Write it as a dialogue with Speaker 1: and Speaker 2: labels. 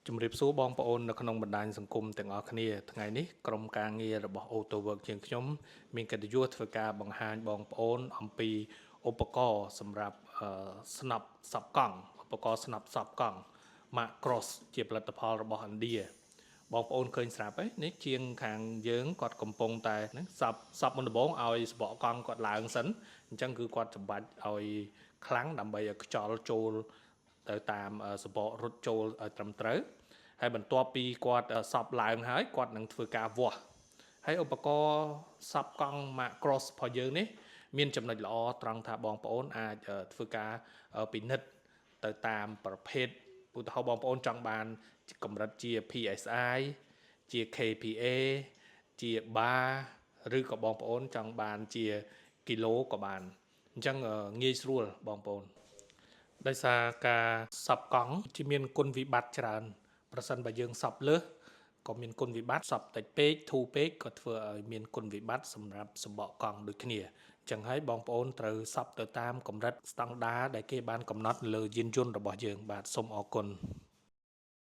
Speaker 1: ជំរាបសួរបងប្អូននៅក្នុងបណ្ដាញសង្គមទាំងអស់គ្នាថ្ងៃនេះក្រុមការងាររបស់ AutoWork ជាងខ្ញុំមានកិត្តិយសធ្វើការបង្ហាញបងប្អូនអំពីឧបករណ៍សម្រាប់ស្នប់សប់កង់ឧបករណ៍ស្នប់សប់កង់ Macross ជាផលិតផលរបស់ឥណ្ឌាបងប្អូនឃើញស្រាប់ហើយនេះជាងខាងយើងគាត់កំពុងតែហ្នឹងសប់សប់មុនដំបូងឲ្យសបកកង់គាត់ឡើងសិនអញ្ចឹងគឺគាត់ចំបាច់ឲ្យខ្លាំងដើម្បីឲ្យខ្យល់ចូលទៅតាមសបករត់ចូលឲ្យត្រឹមត្រូវហើយបន្ទាប់ពីគាត់សប់ឡើងហើយគាត់នឹងធ្វើការវាស់ហើយឧបករណ៍សប់កង់ Macross របស់យើងនេះមានចំណុចល្អត្រង់ថាបងប្អូនអាចធ្វើការពិនិត្យទៅតាមប្រភេទឧទាហរណ៍បងប្អូនចង់បានកម្រិតជា PSI ជា KPA ជា bar ឬក៏បងប្អូនចង់បានជាគីឡូក៏បានអញ្ចឹងងាយស្រួលបងប្អូនដោយសារការសប់កង់ជាមានគុណវិបត្តិច្រើនប្រសិនបើយើងសប់លើសក៏មានគុណវិបត្តិសប់តិចពេកធូរពេកក៏ធ្វើឲ្យមានគុណវិបត្តិសម្រាប់សម្បកកង់ដូចគ្នាអញ្ចឹងហើយបងប្អូនត្រូវសប់ទៅតាមកម្រិតស្តង់ដារដែលគេបានកំណត់លើយានយន្តរបស់យើងបាទសូមអរគុណ។